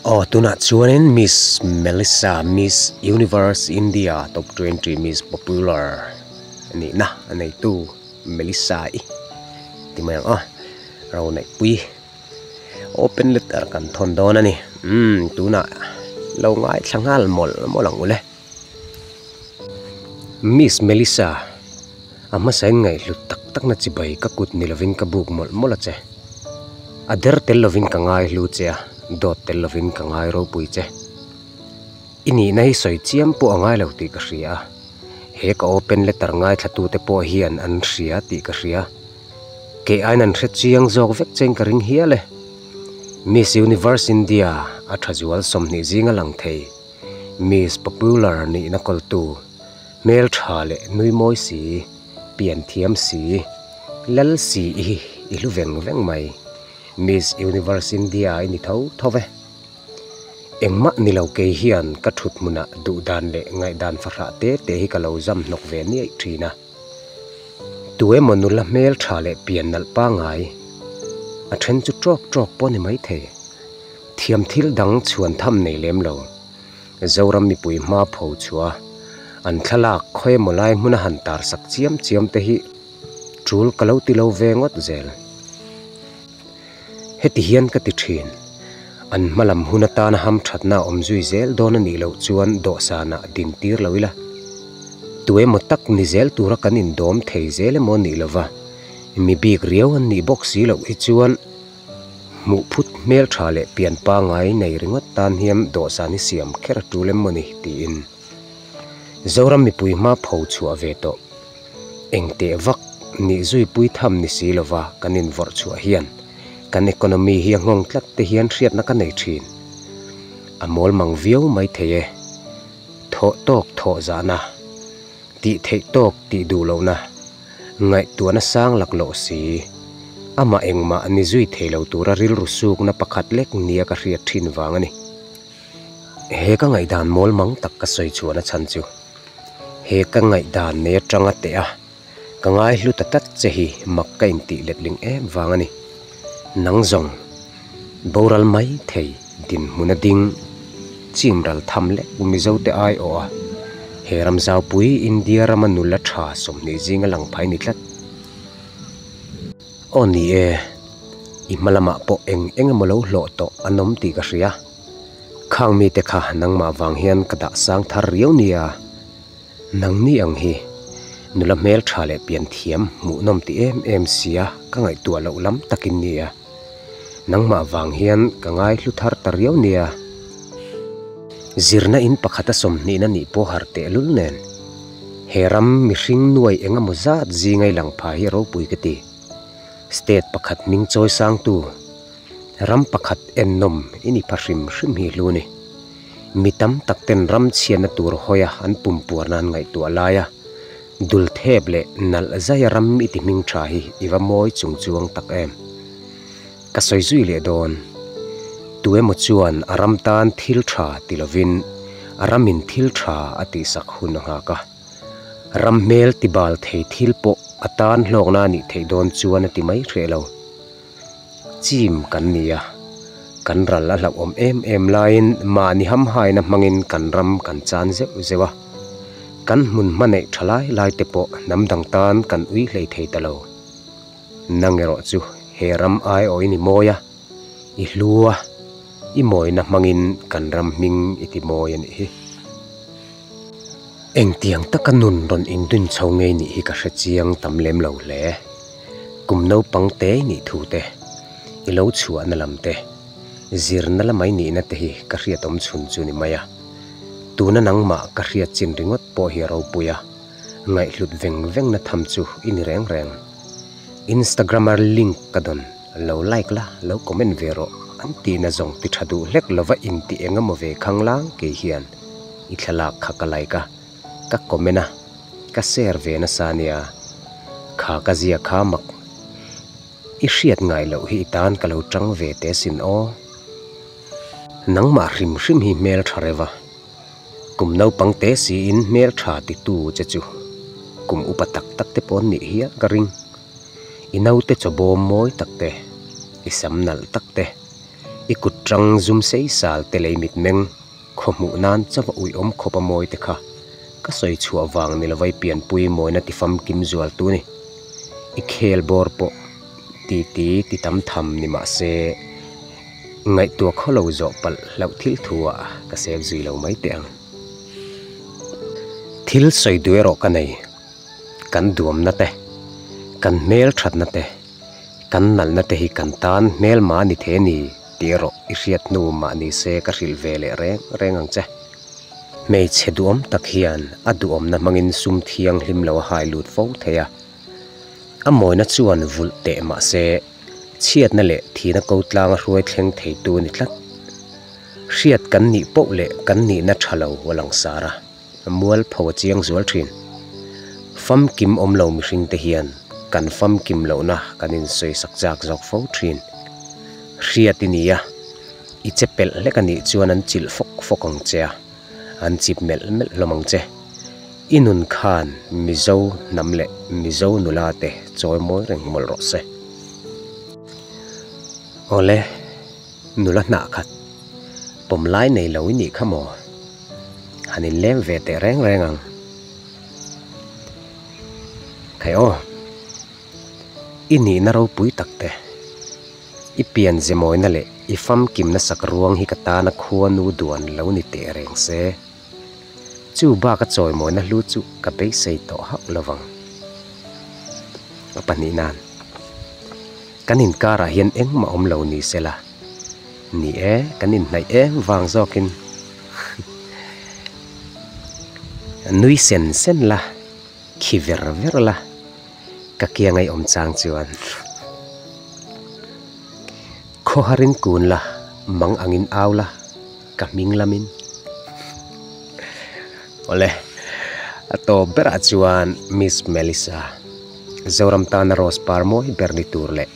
Aw tunah chuanin Miss Melissa Miss Universe India Top 20 Miss Popular nihna a neitu Melissa i ti mai ang aw ro neihpui open letter kan thawn dawn a ni umm tunah lo ngaithla nghal mawlh mawlh ang ule. Miss Melissa a hmasain ngaihhlut tak tak na chibai ka kut ni lovin ka buk mawlh mawlh a che. A der tel lovin ka ngai hlu che a, dawt tel lovin ka ngai ropui che. I nihna hi sawi chiam pawh a ngai lo tih ka hria a, he ka open letter ngaithlatute pawh hian an hria tih ka hria. Kei aiin an hre chiang zawk vek chein ka ring hial e. Miss Universe India a tha zual 20 zinga lang thei. Miss Popular nihna kawltu, hmeltha leh nui mawi si, pian thiam si, lal si i hi i hlu veng veng mai. Miss Universe India i ni tho tho ve. Engmah ni lo kei hian ka thut hmunah duhdan leh ngaihdan fahrah te te hi ka lo zam hnawk ve niaih thin a. Tu emaw nula hmeltha leh pian nalh pangngai, a then chu tawk tawk pawh ni maithei. Thiam thil dang chhuan tham nei lem lo. Zoram mipui hma pho chhuah a, an thlalak khawi emaw lai hmuna han tar sak chiam chiam te hi tul ka lo ti lo ve ngawt zel. Heti hian ka ti thin, an hma lam hun atana hamthatna a awm zui zel dawn a nih loh chuan dawhsanah din tir lo ila. Tu emaw tak ni zel tura kan indawm thei zel emaw nih lova, mi bik riau an nih bawk si loh hi chuan, Hmuh phut hmel tha leh pian pangngai nei ringawt tan hian dawhsan hi siam kher a tul em mawni tiin Zoram mipui hma pho chhuah ve tawh. Engteh vak nih zui pui tham ni si lova kan invawrh chhuah hian kan economy hi a nghawng tlat te hian hriatna ka nei thin. A mawl mang viau mai thei e. Thawh tawk thawh zahna. Tih theih tawk tih duh lohna, ngaihtuahna sang laklawh si, amah engmah ni zui thei lo tura rilru sukna pakhat lek nia ka hriat thin vang a ni. He ka ngaihdan mawl mang tak ka sawi chhuahna chhan chu he ka ngaihdan nei atanga teh a, ka ngaihlu ta tlat che hi mak ka intih letling em vang a ni. Nang zawng boral mai thei dinhmun a ding chim ral tham lek Mizote aiawh a, he ram zaupui India rama nula tha 20 zinga lang phai ni tlat. Aw ni e, i hma lamah pawh eng eng emaw lo hlawh tawh an awm tih ka hria. Khang mite kha nangmah vang hian ka dah sang thar riau nia. Nangni ang hi nula hmel tha leh pian thiam hmuhnawm ti em em sia ka ngaihtuah loh lam takin nia. Nangmah vang hian ka ngaihlu thar ta riau nia. Zirna in pakhata 20 na nih pawh har tehlul nen. He ram mihring nuai eng emaw zat zingai lang pha hi ropui ka ti. State pakhat hming chawi sangtu ram pakhat ennawm i ni pha hrim hrim hi hlu ni. Mi tam tak ten ram chhiatna tur hawia an pumpuarna an ngaihtuah lai a, dul thep leh nalh zaia ram i ti hming tha hi i va mawi chung chuang tak em. Ka sawi zui leh dawn. Tu emaw chuan a ram tan thil tha ti lovin a ramin thil tha a tihsak hun a nghak a. Ram hmel ti bal thei thil pawh a tan hlawkna a nih theih dawn chuan a ti mai hreh lo. Chim kan ni a, kan ral a hlauhawm em em laiin mahni hamhaina hmangin kan ram kan chan zeuh zeuh a. Kan hmun hma neih tha lai lai te pawh hnam dang tan kan ui hlei thei ta lo. Nang erawh chu he ram aiawh i ni mawi a, i hlu a, i mawina hmangin kan ram hming i ti mawi a nih hi. Engtiang taka nun rawn indun chho ngei nih hi ka hre chiang tam lem lo hle. Kum naupang te nih thu te, i lo chhuahna lam te, zirna lamai nihna te hi ka hriat awm chhun chu ni mai a. Tuna nangmah ka hriat chin ringawt pawh hi a ropui a, ngaihhlut veng vengna tham chu i ni reng reng. Instagrammer link ka dawn, lo like la, lo comment ve rawh an tihna zawng ti tha duh hlek lova inti eng emaw ve khanglang kei hian i thlalak kha ka like a, ka comment a, ka share ve nasa nia. Kha ka zia kha mak. I hriat ngai loh hi i tan ka lo tang ve teh sin aw. Nangmah hrim hrim hi hmel tha reuh a. Kum naupang te siin hmel tha titu che chu kum upa tak tak te pawh an nih hial ka ring. I naute chaw bawm mawi tak te, i sam nalh tak te. I kut ṭang zum sei sal te lei mitmeng khaw hmuh nan chauh a uiawm khawp a mawi te kha ka sawi chhuah vang ni lovai pianpui mawina ti famkim zual tu ni. I khel bawr pawh ti ti ti tam tham ni mah se ngaihtuah khaw lo zawh palh hlauh thil thu ah ka sep zui lo mai teh ang. Thil sawi duh erawh ka nei. Kan duamna te, kan hmel thatna te, kan nalhna te hi kan tan hmelma a ni thei a ni tih erawh i hriat hnu mah ni se ka hrilh ve leh reng reng ang che. Hmeichhe duhawm tak hian a duhawmna hmangin sum thianghlim lo a hai lut fo thei a, a mawina chuan vulh teh mah se chhiatna leh thihna ko tlanga hruai thleng theitu a ni tlat. Hriat kan nih poh leh kan nihna tha lo a langsar a. Mualpho a chiang zual thin. Famkim awm lo mihring te hian kan famkim lohna kan insawisak chak zawk fo thin. Hriat i nia, i che pelh hlek a nih chuan an chilh fawk fawk ang che a, an chip melh melh hlawm ang che. I nun khan Mizo hnam leh Mizo nula te chawi mawi reng mawlh rawh se. Awle, nula hnah khat pawm lai nei lo i nih kha maw? Han inlem ve teh reng reng ang. Khai aw, i nihna ropui tak te, i pian zemawina leh i famkimna sak ruang hi ka tana khuanu duan lo ni teh reng se. Chu baka chawimawina hlu chu ka beisei tawh hauh lovang. A pahnih nan, kan inkarah hian engmah awm lo ni sela. Ni e, kan inhnaih em vang zawkin nui sen sen la, khi ver ver la, ka kiang ei awm chang chuan khawharin kun la, mang angin au la, ka hming lamin. Awle, a tawp berah chuan Miss Melissa, Zoram tana rose par mawi ber ni tur leh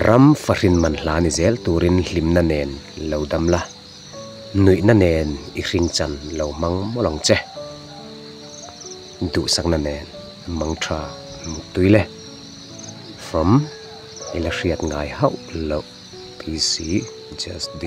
Ram fahrin man hla ni zel turin hlimna nen lo dam la, nuihna nen i hring chan lo hmang mawlh ang che. Duhsakna nen mang tha muttui le. From i la hriat ngai hauh loh PC Just D.